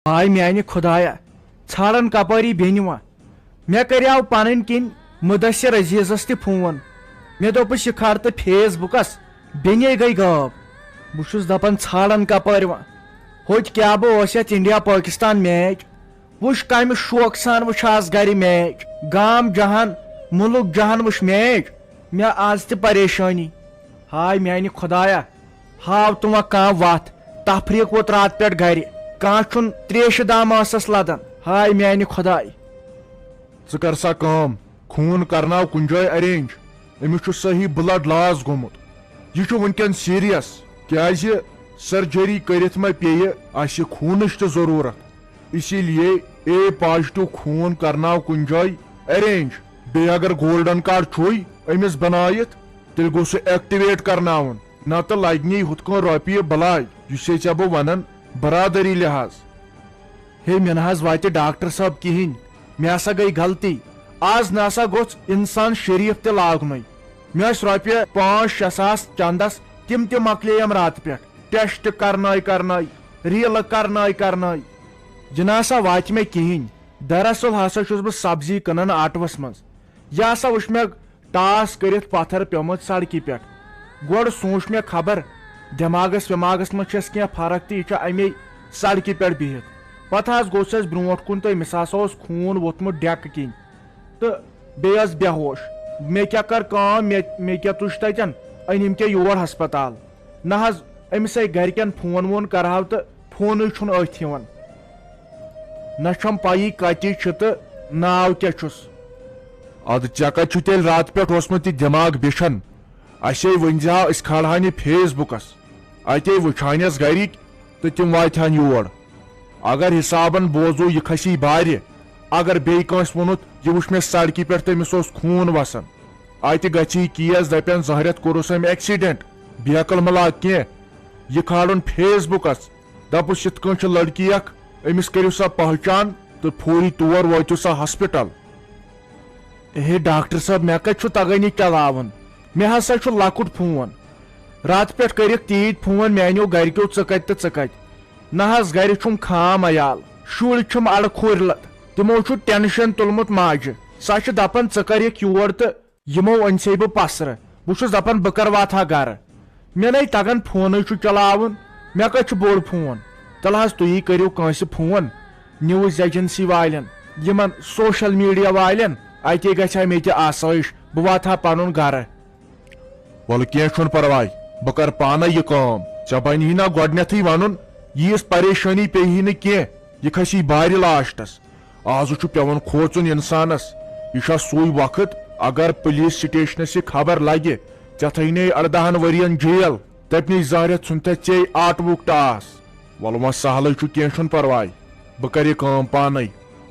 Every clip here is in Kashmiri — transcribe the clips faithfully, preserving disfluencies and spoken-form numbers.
ہاے میانہِ خدایا، ژھانڈان کپٲری بیٚنہِ وۄنۍ؟ مےٚ کریاو پنٕنۍ کِنۍ مدثر عزیزس تہِ فون۔ مےٚ دوٚپُس، یہِ کھار تہٕ فیس بُکس، بیٚنے گٔے غٲب۔ بہٕ چھُس دپان، ژھانڈان کپٲرۍ وۄنۍ؟ ہوٚتہِ کیٛاہ بہٕ اوس یتھ انڈیا پٲکستان میچ۔ وٕچھ کمہِ شوقہٕ سان وٕچھ آز گرِ میچ۔ گام جہان، مُلک جہان وٕچھ میچ۔ مےٚ آز تہِ پریشٲنی۔ ہاے میانہِ خدایا، ہاو تہٕ وۄنۍ کانٛہہ وتھ۔ تفریق ووت راتہٕ پٮ۪ٹھ گرِ۔ کانٛہہ چھُنہٕ تریشہِ دام ٲسس لدان۔ ہاے میانہِ خداے۔ ژٕ کر سا کٲم، خوٗن کرناو کُنہِ جایہِ arrange۔ أمِس چھُ صحیح blood loss گوٚمُت۔ یہِ چھُ وٕنکیٚن serious، کیازِ surgery کٔرِتھ ما پیٚیہِ اَسہِ خوٗنٕچ تہِ ضروٗرت۔ اسی لیے A positive خوٗن کرناو کُنہِ جایہِ arrange۔ بیٚیہِ اگر golden card چھُے أمِس بنٲیِتھ، تیٚلہِ گوٚو سُہ activate کرناوُن۔ نتہٕ لگہِ نی ہُتھ کٔنۍ رۄپیہِ بلاے، یُس ہے ژےٚ بہٕ ونان برادری لحاظ۔ ہے، مےٚ نہ حظ واتہِ ڈاکٹر صٲب کِہینۍ، مےٚ ہسا گٔے غلطی۔ آز نہ سا گوٚژھ انسان شریف تہِ لاگنُے۔ مےٚ ٲسۍ رۄپیہِ پانٛژھ شےٚ ساس چندس، تِم تہِ مۄکلییم راتہٕ پٮ۪ٹھ، ٹیسٹ کرنٲے کرنٲے، ریٖلہٕ کرنٲے کرنٲے۔ یہِ نہ سا واتہِ مےٚ کِہینۍ۔ دراصل ہسا چھُس بہٕ سبزی کٕنان آٹوس منٛز۔ یہِ ہسا وٕچھ مےٚ ٹاس کٔرِتھ پتھر پیومُت سڑکہِ پٮ۪ٹھ۔ گۄڈٕ سوٗنچ مےٚ، خبر دٮ۪ماغس وٮ۪ماغس منٛز چھس کینٛہہ فرق تہٕ یہِ چھُ امے سڑکہِ پٮ۪ٹھ بِہِتھ۔ پتہٕ حظ گوٚژھ اَسہِ برونٛٹھ کُن تہٕ أمِس ہسا اوس خوٗن ووٚتھمُت ڈٮ۪کہٕ کِنۍ تہٕ بیٚیہِ ٲس بے ہوش۔ مےٚ کیٛاہ کٔر کٲم، مےٚ، مےٚ کیٛاہ تُج تتٮ۪ن، أنِم کیٛاہ یور ہسپتال۔ نہ حظ، أمِس ہے گرِکٮ۪ن فون وون کرہاو تہٕ فونٕے چھُنہٕ أتھۍ یِوان۔ نہ چھم پَیی کَتہِ چھُ تہٕ ناو کیٛاہ چھُس۔ اَدٕ ژےٚ کَتہِ چھُ تیٚلہِ راتہٕ پٮ۪ٹھ اوسمُت یہِ دٮ۪ماغ بیچھان؟ اَسے ؤنۍ زِ ہا، أسۍ کھالہٕ ہن یہِ فیس بُکَس، اَتے وٕچھِ ہن یَس گَرِکۍ تہٕ تِم واتہِ ہن یور۔ اگر حِسابَن بوزو، یہِ کھسی بارِ۔ اگر بیٚیہِ کٲنٛسہِ ووٚنُتھ، یہِ وٕچھ مےٚ سڑکہِ پٮ۪ٹھ، تٔمِس اوس خوٗن وَسان، اَتہِ گژھی کیس، دَپن زہرٮ۪تھ کوٚرُس أمۍ accident، بے عقل مہ لاگ کینٛہہ۔ یہِ کھالُن فیس بُکَس۔ دپُس، یِتھ کٔنۍ چھِ لڑکی اکھ، أمِس کٔرِو سا پہچان تہٕ فوری تور وٲتِو سا ہسپتال۔ ہے ڈاکٹر صٲب، مےٚ کتہِ چھُ تگان یہِ چلاوُن؟ مےٚ ہسا چھُ لۄکُٹ فون۔ راتہٕ پٮ۪ٹھ کٔرِکھ تیٖتۍ فون میانیو گرِکیو، ژٕ کتہِ تہٕ ژٕ کتہِ؟ نہ حظ، گرِ چھُم خام عیال، شُرۍ چھِم اڑٕ کھورۍ لد، تِمو چھُ ٹینشن تُلمُت ماجہِ۔ سۄ چھِ دپان، ژٕ کر یِکھ یور تہٕ یِمو أنۍ سے بہٕ پسرٕ۔ بہٕ چھُس دپان، بہٕ کر واتہٕ ہا گرٕ؟ مےٚ نے تگان فونٕے چھُ چلاوُن، مےٚ کتہِ چھُ بوٚڑ فون؟ تیٚلہِ حظ تُہی کٔرِو کٲنٛسہِ فون، news agency والٮ۪ن، یِمن social media والٮ۪ن، اتے گژھِ ہا مےٚ تہِ آسٲیِش، بہٕ واتہٕ ہا پنُن گرٕ۔ وَلہٕ کینٛہہ چھُنہٕ پرواے، بہٕ کرٕ پانے یہِ کٲم۔ ژےٚ بنہِ ہی نا گۄڈٕنیتھٕے ونُن، ییٖژ پریشٲنی پیٚیہِ ہی نہٕ کینٛہہ، یہِ کھسی بارِ لاسٹس۔ آز چھُ پٮ۪وان کھوژُن اِنسانس۔ یہِ چھا سُے وقت، اگر پُلیٖس سٹیشنس یہِ خبر لگہِ، ژےٚ تھٲینے اردہن ؤرین جیل، تٔمۍ نٕے زانٛہہ رٮ۪تھ ژھُنتھے ژے آٹوُک ٹاس۔ وَلہٕ وۄنۍ سہلٕے چھُ، کینٛہہ چھُنہٕ پرواے، بہٕ کرٕ یہِ کٲم پانے۔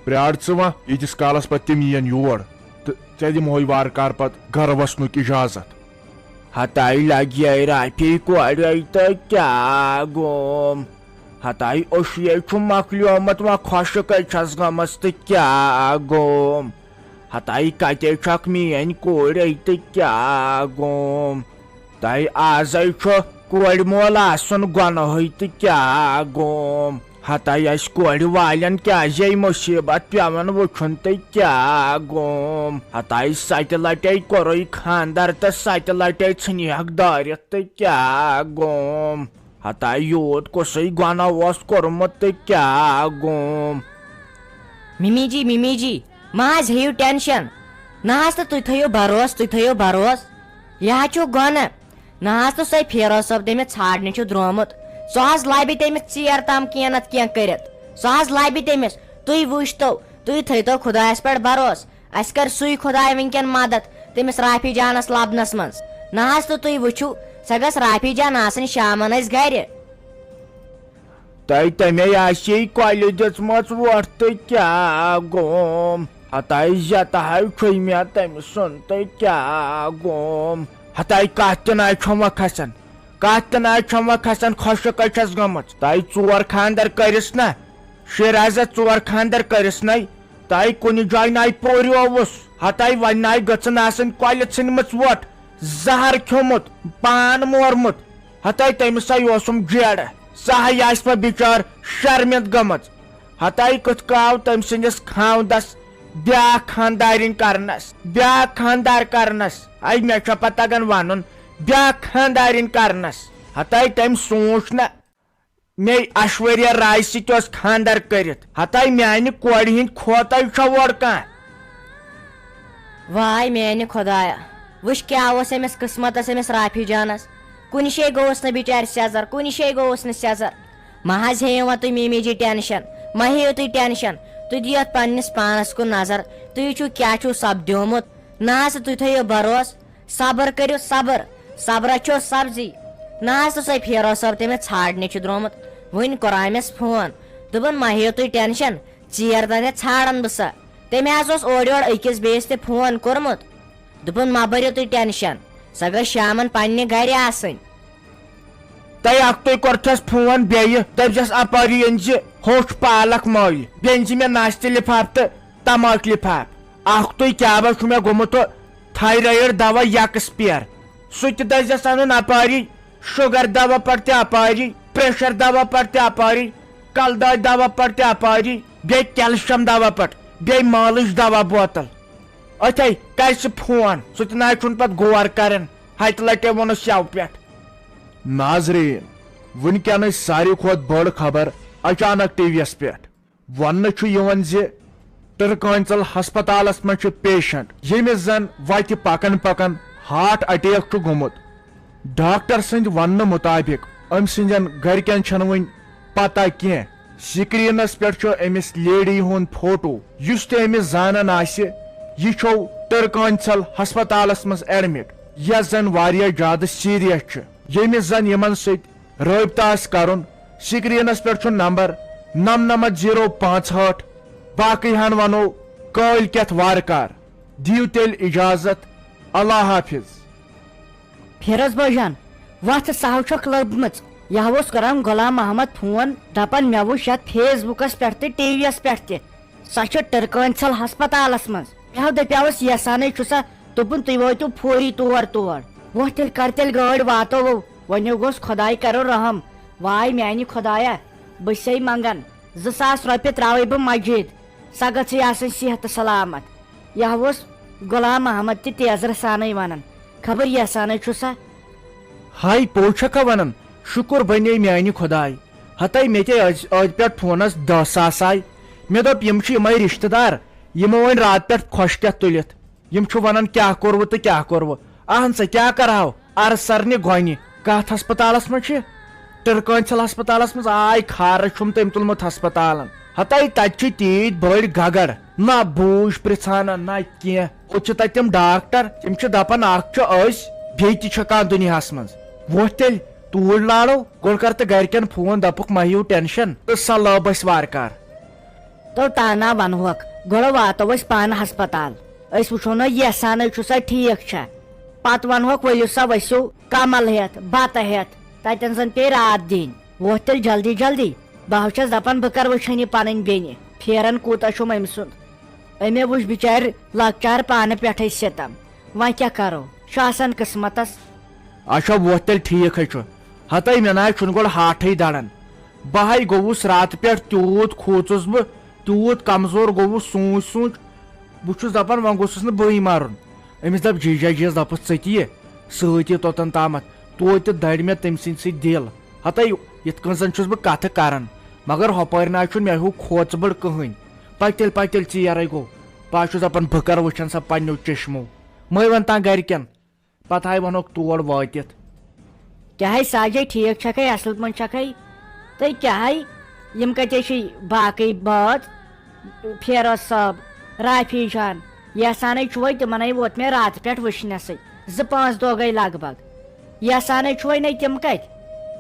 پرٛار ژٕ وۄنۍ، ییٖتِس کالس پتہٕ تِم یِین یور تہٕ ژےٚ دِمہوے وارٕ کارٕ پتہٕ گرٕ وسنُک اجازت۔ ہتاے لگہِ رافی کورے تہٕ کیٛاہ گوم؟ ہتاے اوشیے چھُ مۄکلیومُت، وۄنۍ خۄشکے چھس گٔمٕژ تہٕ کیٛاہ گوم؟ ہتاے کتے چھکھ میٲنۍ کورے تہٕ کیٛاہ گوم؟ تہٕ آزے چھُ کورِ مول آسُن گۄنہٕے تہٕ کیٛاہ گوم؟ ہتاے اسہِ کورِ والٮ۪ن کیٛازے مُصیبت پٮ۪وان وٕچھُن تہٕ کیٛاہ گوم؟ ہتاے ستہِ لٹے کوٚرُے خاندر تہٕ ستہِ لٹے ژھٕنہِ ہکھ دٲرِتھ تہٕ کیٛاہ گوم؟ ہتاے یوٗت کُسٕے گۄناہ اوس کوٚرمُت تہٕ کیٛاہ گوم؟ مِمی جی، مِمی جی، مہ حظ ہیٚیِو ٹینشن۔ نہ حظ تہٕ تُہۍ تھٲیِو بھروسہٕ، تُہۍ تھٲیِو بھروسہٕ۔ یہِ حظ چھُ گۄناہ۔ نہ حظ تہٕ سۄے فیروز صٲب تٔمِس ژھانڈنہِ چھُ درٛامُت۔ سُہ حظ لبہِ تٔمِس ژیر تام کینٛہہ نتہٕ کینٛہہ کٔرِتھ۔ سُہ حظ لبہِ تٔمِس۔ تُہۍ وٕچھتو، تُہۍ تھٲیتو خۄدایس پٮ۪ٹھ بھروسہٕ۔ اسہِ کر سُے خۄداے وٕنکٮ۪ن مدد تٔمِس رافی جانس لبنس منٛز۔ نہ حظ تہٕ تُہۍ وٕچھِو، سۄ گٔژھ رافی جان آسٕنۍ شامن اسہِ گرِ۔ تۄہہِ تَمے آسہِ کۄلہِ دِژمٕژ وۄٹھ تہٕ کیٛاہ گوم؟ ہتاے زیتہٕ ہاے چھُے مےٚ تٔمۍ سُنٛد تہٕ کیٛاہ گوم؟ ہتاے کتھ تہِ ناے چھَم وۄنۍ کھسان، کتھ تہِ ناے چھَم وۄنۍ کھسان، خۄشک ہے چھَس گٔمٕژ۔ تۄہہِ ژور خاندر کٔرِس نہ، شیرازس ژور خاندر کٔرِس نے، تۄہہِ کُنہِ جایہِ ناے پوریووُس۔ ہتاے وۄنۍ ناے گٔژھٕن آسٕنۍ کۄلہِ ژھٕنمٕژ وۄٹھ، زہر کھیوٚمُت، پان مورمُت۔ ہتاے تٔمِس ہاے اوسُم جیڑٕ، سۄ ہاے آسہِ وۄنۍ بِچار شرمِند گٔمٕژ۔ ہتاے کِتھ کٔنۍ آو تٔمۍ سٕنٛدِس خاوندس بیٛاکھ خانٛدارِنۍ کرنس، بیٛاکھ خانٛدار کرنس۔ اے، مےٚ چھا پتہ تگان ونُن، بیٛاکھ خانٛدارِنۍ کرنس۔ ہتاے تٔمۍ سوٗنچ نہ، مے ایشوریا رائے سۭتۍ اوس خانٛدر کٔرِتھ۔ ہتاے میانہِ کورِ ہٕنٛدۍ کھوتہٕ چھا اورٕ کانٛہہ؟ واے میانہِ خۄدایا، وٕچھ کیٛاہ اوس أمِس قٕسمتس، أمِس رافی جانس۔ کُنہِ شے گوٚوُس نہٕ بِچارِ سیٚزر، کُنہِ شے گوٚوُس نہٕ سیٚزر۔ مہ حظ ہیٚیِو وۄنۍ تُہۍ میمی جی ٹینشن، مہ ہیٚیِو تُہۍ ٹینشن۔ تُہۍ دِیِو اَتھ پننِس پانس کُن نظر، تُہۍ وٕچھِو کیٛاہ چھُو سپدیومُت۔ نہ حظ تُہۍ تھٲیِو بروسہٕ، صبر کٔرِو صبر، صبرس چھو سبزی۔ نہ حظ تہٕ سۄے فیروز صٲب تٔمِس ژھانڈنہِ چھُ درٛامُت۔ وٕنۍ کوٚر أمِس فون، دوٚپُن مہ ہیٚیِو تُہۍ ٹینشن، ژیر تانٮ۪تھ ژھانڈن بہٕ سۄ۔ تٔمۍ حظ اوس اورٕ یورٕ أکِس بیٚیِس تہِ فون کوٚرمُت۔ دوٚپُن، "مہ بٔرِو تُہۍ ٹینشن، سۄ گٔژھ شامن پننہِ گرِ آسٕنۍ۔" تۄہہِ اکھتُے کوٚرتھس فون بیٚیہِ، دٔپزٮ۪س، "اپٲری أنۍ زِ ہوٚچھ پالک مٲلۍ، بیٚیہِ أنۍ زِ مےٚ نستہِ لفاف تہٕ تماکھ لفاف۔ اکھتُے کیٛاہ با چھُ مےٚ گوٚمُت ہُہ تھایرایڈ دوا یکس پیر، سُہ تہِ دٔپزٮ۪س اَنُن اپٲری، شُگر دوا پٹ تہِ اپٲری، پریشر دوا پٹ تہِ اپٲری، کلہٕ دٲدۍ دوا پٹ تہِ اپٲری، بیٚیہِ کیلشیم دوا پٹ، بیٚیہِ مالٕچ دوا بوتل۔" أتھے کرِ سُہ فون، سُہ تہِ نہ چھُنہٕ پتہٕ غور کران۔ ہتہِ لٹہِ ووٚنُس یَوٕ پٮ۪ٹھ۔ ناظرین، وٕنکیٚنٕچ ساروی کھۄتہٕ بٔڑ خبر اچانک ٹی وی یس پٮ۪ٹھ۔ وننہٕ چھُ یِوان زِ ٹرکانچل ہسپتالس منٛز چھُ پیشنٹ، ییٚمِس زن وتہِ پکان پکان ہارٹ اٹیک چھُ گوٚمُت۔ ڈاکٹر سٕنٛدۍ وننہٕ مُطابق، أمۍ سٕنٛدٮ۪ن گرِکٮ۪ن چھَنہٕ وٕنہِ پتہ کینٛہہ۔ سکرینس پٮ۪ٹھ چھُ أمِس لیڈی ہُنٛد فوٹو، یُس تہِ أمِس زانان آسہِ، یہِ چھُ ٹرکانچل ہسپتالس منٛز ایڈمٹ، یۄس زن واریاہ زیادٕ سیریس چھِ۔ ییٚمِس زن یِمن سۭتۍ رٲبطہٕ آسہِ کرُن، سکرینس پٮ۪ٹھ چھُ نمبر نمنمتھ زیٖرو پانٛژہٲٹھ۔ باقٕے ہن ونو کٲلۍ کٮ۪تھ وارٕ کار۔ دِیِو تیٚلہِ اجازت، اللہ حافظ۔ فیروز بٲجان، وتھ سہو چھکھ لٔبمٕژ۔ یہو اوس کران غلام محمد فون، دپان مےٚ وُچھ یتھ فیس بُکس پٮ۪ٹھ تہٕ ٹی وی یس پٮ۪ٹھ تہِ، سۄ چھِ ٹرکٲنۍ ژھل ہسپتالس منٛز۔ مےٚ ہو دپیاوس یسانے چھُ سا، دوٚپُن تُہۍ وٲتِو فوری تور تور۔ وۄتھ تیٚلہِ کر تیٚلہِ گٲڑۍ واتو۔ وۄنۍ گوٚژھ خۄداے کرُن رحم۔ واے میانہِ خۄدایا، بہٕ چھسے منگان زٕ ساس رۄپیہِ تراوے بہٕ مسجد، سۄ گٔژھٕے آسٕنۍ صحت تہٕ سلامت۔ یہو اوس غلام محمد تہِ تیزرٕ سانٕے ونان، خبر یسانے چھُ سا۔ ہاے پوٚز چھکھا ونان؟ شُکر بنے میانہِ خۄداے۔ ہتے مےٚ تے أز أدۍ پٮ۪ٹھ فونس دہ ساس آے۔ مےٚ دوٚپ یِم چھِ یِمے رشتہٕ دار، یِمو أنۍ راتہٕ پٮ۪ٹھ خۄش کیتھ تُلِتھ۔ یِم چھِ ونان کیاہ کوٚروٕ تہٕ کیاہ کوٚروٕ۔ اہن سا کیاہ کرہو؟ ارسرنہِ گۄنہِ۔ کتھ ہسپتالس منٛز چھِ؟ ٹرکٲنۍ ژھل ہسپتالس منٛز آے خارٕ چھُم تٔمۍ تُلمُت ہسپتالن۔ ہتے تتہِ چھِ تیٖتۍ بٔڑۍ گگر، نہ بوٗج پرژھان نہ کینٛہہ۔ ہُتہِ چھِ تتہِ تِم ڈاکٹر، تِم چھِ دپان اکھ چھِ أسۍ، بیٚیہِ تہِ چھِ کانٛہہ دُنیاہس منٛز۔ وۄتھ تیٚلہِ توٗرۍ لارو، گۄڈٕ کر تہٕ گرِکٮ۪ن فون، دپُکھ مہ ہیٚیِو ٹینشن تہٕ سۄ لٲب اسہِ وارٕ کار۔ تو تانا ونہوکھ، گۄڈٕ واتو أسۍ پانہٕ ہسپتال۔ أسۍ وٕچھو نہ یژھانٕے چھُ سا ٹھیٖک چھا۔ پتہٕ ونہوکھ ؤلِو سا ؤسِو کمل ہٮ۪تھ، بتہٕ ہٮ۪تھ۔ تتٮ۪ن زن پیٚیہِ راتھ دِنۍ۔ وۄتھ تیٚلہِ جلدی جلدی۔ بہٕ ہا چھَس دپان بہٕ کر وٕچھن یہِ پنٕنۍ بیٚنہِ۔ پھیران کوٗتاہ چھُم أمۍ سُنٛد۔ أمۍ وٕچھ بِچارِ لۄکچار پانہٕ پٮ۪ٹھَے سِتم۔ وۄنۍ کیٛاہ کرو؟ چھُ آسان قٕسمتس۔ اچھا وۄتھ تیٚلہِ ٹھیٖک ہے چھُ۔ ہتے مےٚ نہ حظ چھُنہٕ گۄڈٕ ہاٹھٕے دڑان۔ بہٕ ہاے گوٚوُس راتہٕ پٮ۪ٹھ تیوٗت کھوٗژُس بہٕ، تیوٗت کمزور گوٚوُس، سوٗنچ سوٗنچ۔ بہٕ چھُس دپان وۄنۍ گوٚژھُس نہٕ بٕے مرُن۔ أمِس دپ جیجا جیَس دپُس ژٕ تہِ یہِ سۭتۍ یہِ توٚتن تامتھ۔ توتہِ تہِ دڑِ مےٚ تٔمۍ سٕنٛدِ سۭتۍ دِل۔ ہتے یِتھ کٔنۍ زن چھُس بہٕ کتھٕ کران، مگر ہۄپٲرۍ نہ حظ چھُنہٕ مےٚ ہیوٗ کھوژٕ بٔڑ کٕہٕنۍ۔ پکھ تیٚلہِ، پکھ تیٚلہِ ژیر ہے گوٚو۔ بہٕ حظ چھُس دپان بہٕ کر وٕچھن سۄ پننیو چشمو۔ مٔہ ونتام گرِکٮ۪ن۔ پتہٕ ہاے ونہوکھ تور وٲتِتھ۔ کیٛاہ ہے ساجے، ٹھیٖک چھکھے، اصل پٲٹھۍ چھکھے؟ تہٕ کیٛاہ ہے، یِم کتے چھِ باقٕے بٲژ؟ فیروز صٲب، رافی جان، یحسانے چھُوے، تِمنے ووت مےٚ راتہٕ پٮ۪ٹھ وٕچھنَسٕے۔ زٕ پانٛژھ دۄہ گٔے لگ بگ۔ یحسانے چھُوے نے، تِم کتہِ؟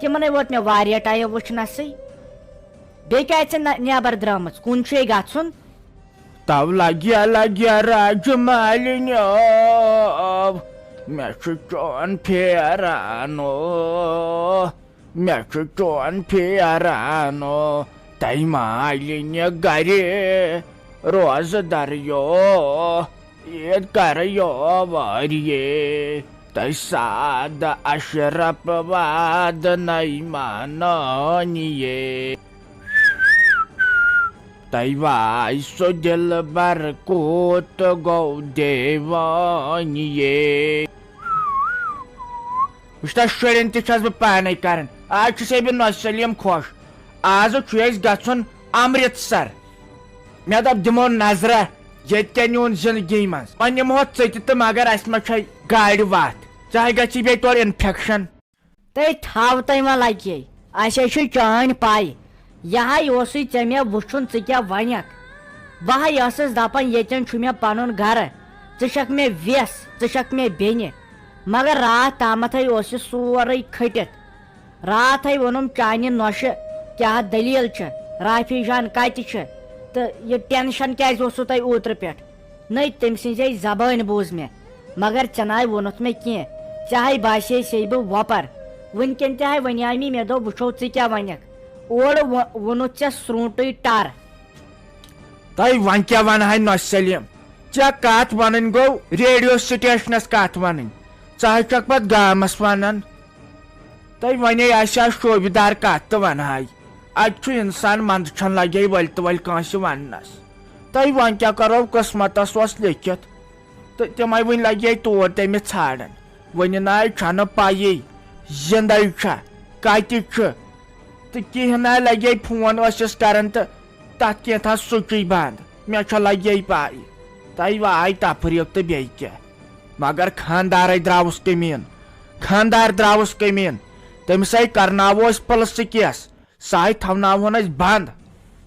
تِمنے ووت مےٚ واریاہ ٹایم وٕچھنَسٕے۔ بیٚیہِ کیٛازِ ژٕ نہ-، نٮ۪بر درٛامٕژ؟ کُن چھُے گژھُن؟ تو لگیا لگیا راجہِ مالِنیو، مےٚ چھُ چون پھیران او، مےٚ چھُ چون پھیران او، تَے مالِنہِ گرِ روزٕ دریو، عید کریو وٲریے، تَے سادٕ اشرف واد نَے مانٲنیے۔ اے واے سُہ دِلبر کوٗت گوٚو دیوانیے۔ وٕچھ تہ، شُرٮ۪ن تہِ چھَس بہٕ پانے کران۔ آز چھُسے بہٕ نۄشہِ سلیٖم خۄش۔ آزٕ چھُ اَسہِ گژھُن امرتسر۔ مےٚ دوٚپ، دِمو نظرہ ییٚتہِ کیٛاہ نیوٗن زندگی منٛز۔ وۄنۍ نِمہو ژٕ تہِ تہٕ، مگر اَسہِ ما چھے گاڑِ وَتھ؟ ژےٚ ہا گژھی بیٚیہِ تورٕ انفیکشن۔ تہٕ تھاو تۄہہِ وۄنۍ لگے، اَسے چھُ چٲنۍ پَے۔ یہِ ہَے اوسُے ژےٚ مےٚ وٕچھُن، ژٕ کیٛاہ وَنَکھ۔ بہٕ ہَے ٲسٕس دَپان، ییٚتٮ۪ن چھُ مےٚ پَنُن گَرٕ، ژٕ چھَکھ مےٚ وٮ۪س، ژٕ چھَکھ مےٚ بیٚنہِ۔ مگر راتھ تامَتھَے اوس یہِ سورُے کھٔٹِتھ۔ راتھَے ووٚنُم چانہِ نۄشہِ، کیٛاہ دٔلیٖل چھِ؟ رافی جان کَتہِ چھِ؟ تہٕ یہِ ٹٮ۪نشَن کیٛازِ اوسوُ تۄہہِ اوترٕ پٮ۪ٹھ؟ نٔے تٔمۍ سٕنٛزے زبٲنۍ بوٗز مےٚ، مگر ژےٚ ناے ووٚنُتھ مےٚ کینٛہہ۔ ژےٚ ہاے باسے سے بہٕ وۄپر۔ وٕنکٮ۪ن تہِ ہاے وَنیٛاے مےٚ، مےٚ دوٚپ، وٕچھو ژٕ کیٛاہ وَنَکھ۔ اورٕ وۄ-، ووٚنُتھ ژےٚ سرٛونٛٹٕے ٹَر۔ تۄہہِ وۄنۍ کیٛاہ وَنہٕ ہاے نۄشہِ سلیٖم؟ ژےٚ کَتھ وَنٕنۍ گوٚو ریڈیو سٹیشنَس کَتھ وَنٕنۍ، ژٕ ہاے چھَکھ پَتہٕ گامَس وَنان۔ تۄہہِ وَنے آسہِ ہا شوبہِ دار کَتھ تہٕ وَنہٕ ہاے۔ اَتہِ چھُ اِنسان منٛدٕ چھَن لَگے ؤلۍ تہٕ ؤلۍ کٲنٛسہِ وَننَس۔ تۄہہِ وۄنۍ کیٛاہ کَرو، قٕسمَتَس اوس لیٚکھِتھ۔ تہٕ تِمَے وٕنۍ لَگے تور تٔمِس ژھانٛڈان۔ وٕنہِ نَے چھَنہٕ پَیی زِندَے چھا، کَتہِ چھُ۔ تہٕ کِہیٖنۍ نَے لَگے فون ٲسِس کَران تہٕ تَتھ کینٛژھا سُچی بنٛد۔ مےٚ چھےٚ لَگے پَے۔ تۄہہِ وَ آے تفریٖق تہٕ بیٚیہِ کیٛاہ۔ مگر خانٛدارَے درٛاوُس کٔمیٖن۔ خانٛدار درٛاوُس کٔمیٖن۔ تٔمِس ہے کَرناوو أسۍ پُلسہٕ کیس۔ سُہ ہے تھاوناوہون أسۍ بنٛد۔